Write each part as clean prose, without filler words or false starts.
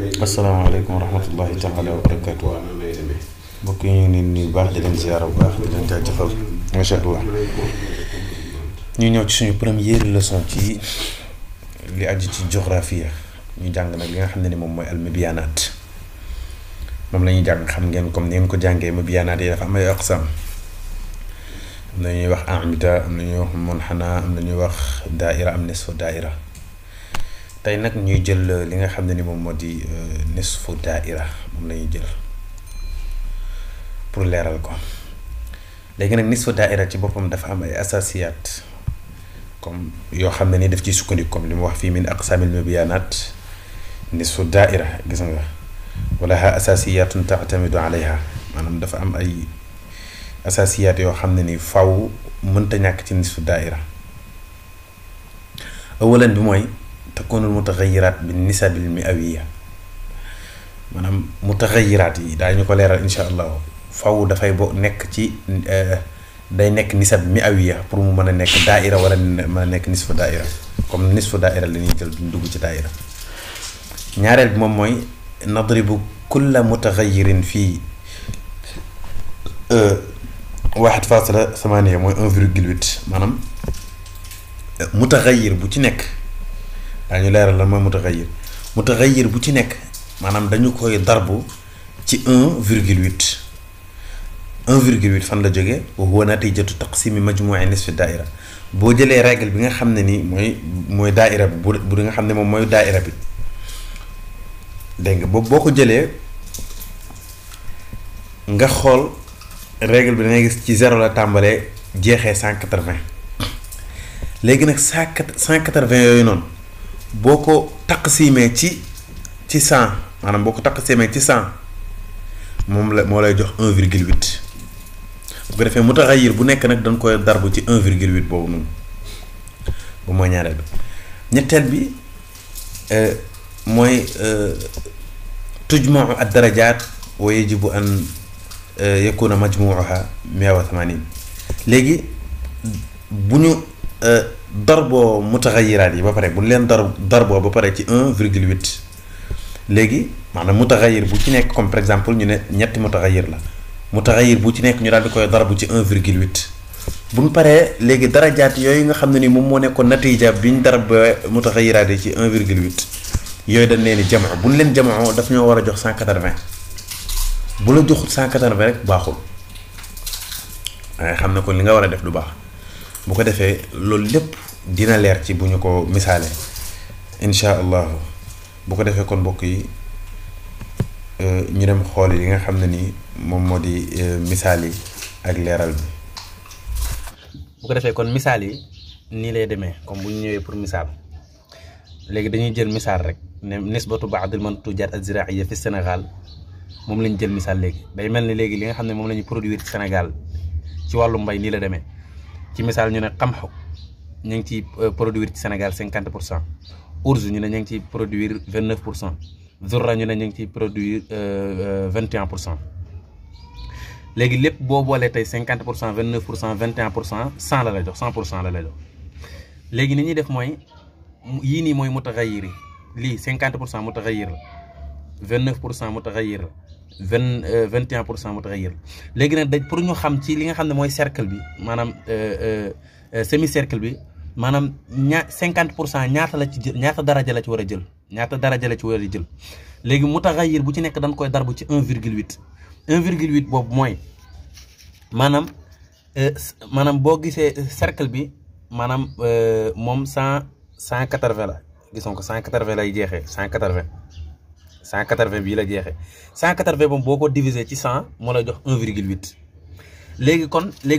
asalaamaaleykum wa rahmatullahi taala wa barakaatu. mbokk yi ñu ngi leen nuyu baax di leen ziyaara bu baax di leen jaajëfal macha allah. ñu ñëw ci suñu première leçon ci li aju ci géographie ñu jàng nag li nga xam ne ni moom mooy al mabiyanaat moom la ñuy jàng. xam ngeen comme ni ngeen ko jàngee mabiyanaat yi dafa am ay aqsam. am na ñuy wax amida, am na ñuy wax munxana, am na ñuy wax daaira, am nisfu daaira. tey nag ñuy jël li nga xam ne ni moom moo di nisfu daaira moom la ñuy jël pour leeral ko. léegi nag nisfu daaira ci boppam dafa am ay asasiyaat comme yoo xam ne ni daf ciy sukkandiku comme li mu wax fii min aqsaamil mabiyanaat nisfu daaira gis nga walaha asasiyaatun taatamidu alayha maanaam dafa am ay asasiyaat yoo xam ne ni faw mënta ñàkk ci nisfu daaira. awalan bi mooy takunul mutaxayiraat bi nisabil miawiya maanaam mutaxayiraat yi daañu ko leeral insha allah faw dafay nekk ci day nekk nisab miawiya pour mu mën a nekk daaira wala mën a nekk nisfu daaira comme nisfu daaira la ñuy jël duñ dugg ci daaira. ñaareel bi moom mooy nadribu kulla mutaxayirin fii 1,8 mooy 1,8 maanaam mutaxayir bu ci nekk daañu leeral la mooy mutaxayir bu ci nekk maanaam dañu koy darbu ci 1,8 fan la jógee wa huwa natijatu taqsimi majmu'i nisfi daaira. boo jëlee règle bi nga xam ne ni mooy daaira bi bu nga xam ne moom mooy daaira bi dégg nga boo ko jëlee nga xool règle bi da ngay gis ci 0 la tàmbalee jeexee 180 léegi nag 180 yooyu noonu boo ko taqsimee ci 100 maanaam boo ko taqsimee ci 100 moo lay jox 1,8 bu ko defee mutaxayir bu nekk nag dañ koy darbu ci 1,8 boobu noonu bu mooy ñaareel bi. ñetteel bi mooy tujmau ad darajaat wa yajibu an yakuna majmuuha 180. léegi bu ñu darboo mutaxayiraat yi ba pare bu ñu leen darboo ba pare ci 1,8 léegi maanaam mutaxayir bu ci nekk comme par exemple ñu ne ñetti mutaxayir la mutaxayir bu ci nekk ñu daal di koy darbu ci 1,8 bu ñu paree léegi darajaat yooyu nga xam ne ni moom moo nekkoon natiija bi ñu darab mutaxayiraat yi ci 1,8 yooyu dañ leen di jamoo bu ñu leen jamoo daf ñoo war a jox 180 bu la joxut 180 rek baaxul waaye xam ne kon li nga war a def du baax. bu ko defee loolu lépp dina leer ci bu ñu ko misaalee insha allahu. bu ko defee kon mbokk yi ñu dem xool yi nga xam ne ni moom moo di misaal yi ak leeral bi. bu ko defee kon misaal yi nii lay demee comme bu ñu ñëwee pour misaal léegi dañuy jël misaal rek ne nisbatu baadil mantujaat az-ziraaiya fi Sénégal moom lañ jël misaal léegi day mel ni léegi li nga xam ne moom la ñu produire ci Sénégal ci wàllu mbay nii la demee. ci misaal ñu ne qamxu ñu ngi ciy produire ci Sénégal 50%, urzu ñu ne ñu ngi ciy produire 29%, zurra ñu ne ñu ngi ciy produire 21%. léegi lépp boo boolee tey 50%, 29%, 21%, 100 la lay jox 100% la lay jox. léegi ni ñuy def mooy yii nii mooy mutaxayir yi lii 50% mutaxayir la 29% mutaxayir la 21% mutaxayir. léegi nag pour ñu xam ci li nga xam ne mooy cercle bi maanaam semi cercle bi maanaam 50% ñaata la ci jël ñaata daraja la ci war a jël ñaata daraja la ci war a jël. léegi mutaxayir bu ci nekk dañ koy darbu ci 1,8 1,8 boobu mooy maanaam boo gisee cercle bi maanaam moom 180 la gis nga ko 180 lay jeexee 180 bii la jeexee 180 moom boo ko diviser ci 100 moo lay jox 1,8. léegi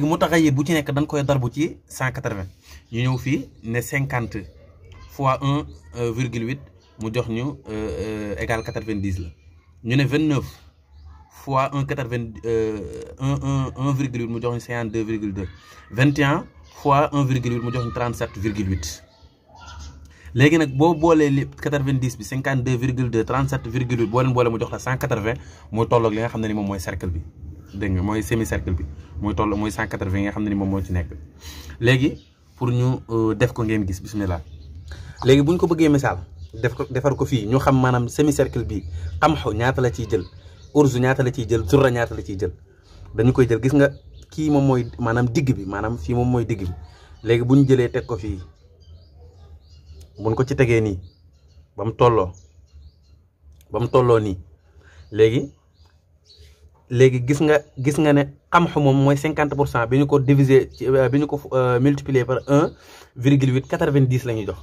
mutaxayir bu ci nekk dañ koy darbu ci 180 ñu ñëw fii ne 50 fois 1,8 mu jox ñu égal 90 la ñu ne 29 fois 1,8 mu jox ñu 52,2 21 fois 1,8 mu jox ñu 37,8. léegi nag boo boolee li 90 bi 52,2 37,8 boo leen boole mu jox la 180 muy tolloog li nga xam ne ni moom mooy cercle bi dégg nga mooy semi cercle bi muy toll mooy 180 yi nga xam ne ni moom moo ci nekk. léegi pour ñu def ko ngeen gis bismillah léegi bu ñu ko bëggee misaal defar ko fii ñu xam maanaam semi-cercle bi qamhu ñaata la ciy jël urzu ñaata la ciy jël zurra ñaata la ciy jël dañu koy jël gis nga kii moom mooy maanaam digg bi maanaam fii moom mooy digg bi léegi bu ñu jëlee teg ko fii buñ ko ci tegee nii ba mu tolloo nii léegi gis nga ne qamhu moom mooy 50% bi ñu ko diviser bi ñu ko multiplier par 1,8 90 la ñuy jox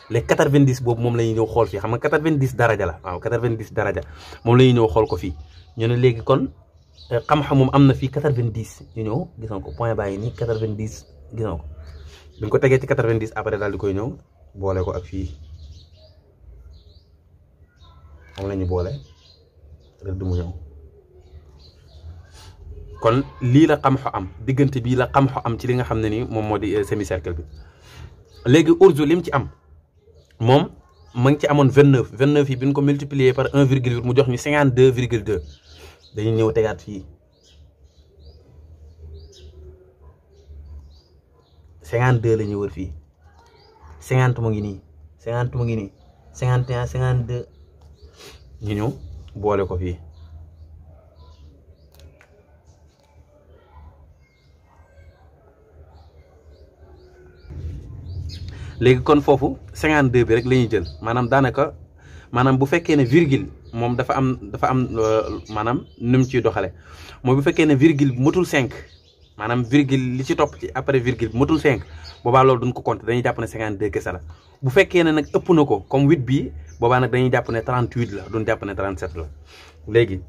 léegi 90 boobu moom la ñuy ñëw xool fii xam nga 90 daraja la waaw 90 daraja moom la ñuy ñëw xool ko fii ñu ne léegi kon qamhu moom am na fii 90 ñu ñëw gis nga ko point baa ngi nii 90 gis nga ko bi ñu ko tegee ci 90 après daal di koy ñëw boole ko ak fii moom la ñu boole rek du mu ñëw kon lii la qamhu am diggante bii la qamhu am ci li nga xam ne nii moom moo di semi-cercle bi léegi urzu lim ci am moom ma ngi ci amoon 29 yi bi ñu ko multiplier par 1,8 mu jox ñu 52,2 dañuy ñëw tegaat fii 52 la ñuy wër fii 50 mu ngi nii 50 mu ngi nii 51 52 ñu ñëw boole ko fii léegi kon foofu 52 bi rek la ñuy jël maanaam daanaka maanaam bu fekkee ne virgule moom dafa am maanaam nu mu ciy doxale mooy bu fekkee ne virgule bi motul 5 maanaam virgule li ci topp ci après virgule bi motul 5 boobaa loolu duñ ko compter dañuy jàpp ne 52 kese la bu fekkee ne nag ëpp na ko comme 8 bii boobaa nag dañuy jàpp ne 38 la duñ jàpp ne 37 la léegi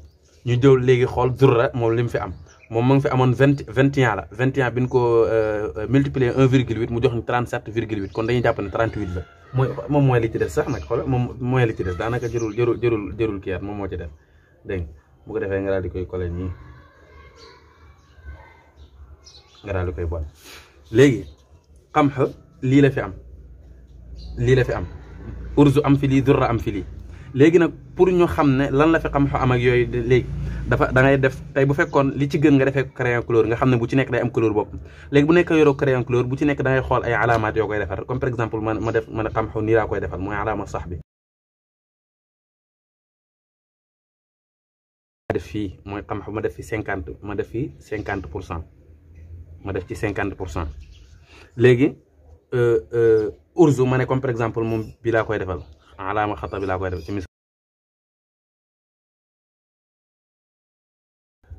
ñu jël léegi xool zurra moom li mu fi am moom mu ngi fi amoon 21 la 21 bi ñu ko multiplier 1,8 mu jox ñu 37,8 kon dañuy jàpp ne 38 la moom mooy li ci des sax nag xoolal moom mooy li ci des daanaka jërul kii moom moo ci des dégg nga bu ko defee nga daal di koy coller nii nga daal di koy boole léegi qamhu lii la fi am urzu am fi lii zurra am fi lii léegi nag pour ñu xam ne lan la fi qamhu am ak yooyu léegi da ngay def tey bu fekkoon li ci gën nga defee crayon couleur nga xam ne bu ci nekk day am couleur bopp léegi bu nekk yoroo crayon couleur bu ci nekk da ngay xool ay alaamaat yoo koy defar comme par exemple ma ne qamhu nii laa koy defal mooy alaama sax bi def fii mooy qamhu ma def fi 50 ma def fi 50% ma def ci 50% léegi urzu ma ne comme par exemple moom bi laa koy defal alaama xata bi laa koy defal ci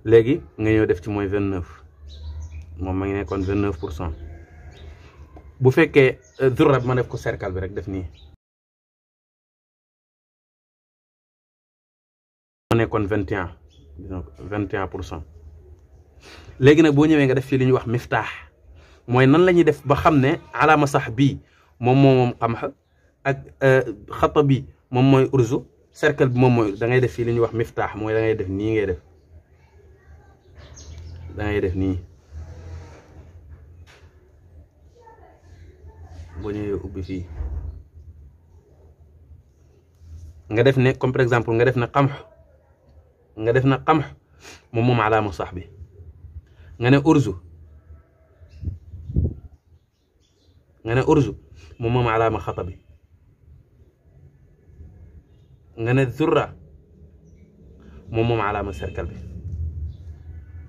léegi nga ñëw def ci mooy 29 moom ma ngi nekkoon 29% bu fekkee zurra ma def ko cercle bi rek def nii ma nekkoon 21% léegi nag boo ñëwee nga def fii li ñuy wax miftaax mooy nan la ñuy def ba xam ne alaama sax bii moom qamhu ak xata bi moom mooy urzu cercle bi moom mooy da ngay def fii li ñuy wax miftaax mooy da ngay def nii ngay def nii boo ñëwee ubbi fii nga def ne comme par exemple nga def ne qamhu moom alaama sax bi nga ne urzu moom alaama xata bi nga ne zurra moom alaama cercle bi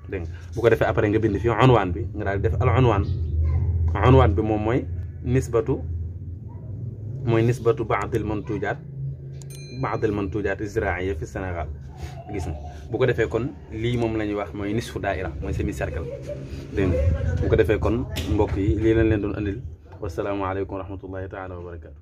dégg nga bu ko defee après nga bind fii unwaan bi nga daal di def al unwaan bi moom mooy nisbatu baadil mantujaat izraaiya fi Sénégal gis nga bu ko defee kon lii moom la ñuy wax mooy nisfu daaira mooy semi cercle dégg nga bu ko defee kon mbokk yi lii lañ leen doon andil wasalaamaaleykum wa rahmatullahi taala wa barakaatu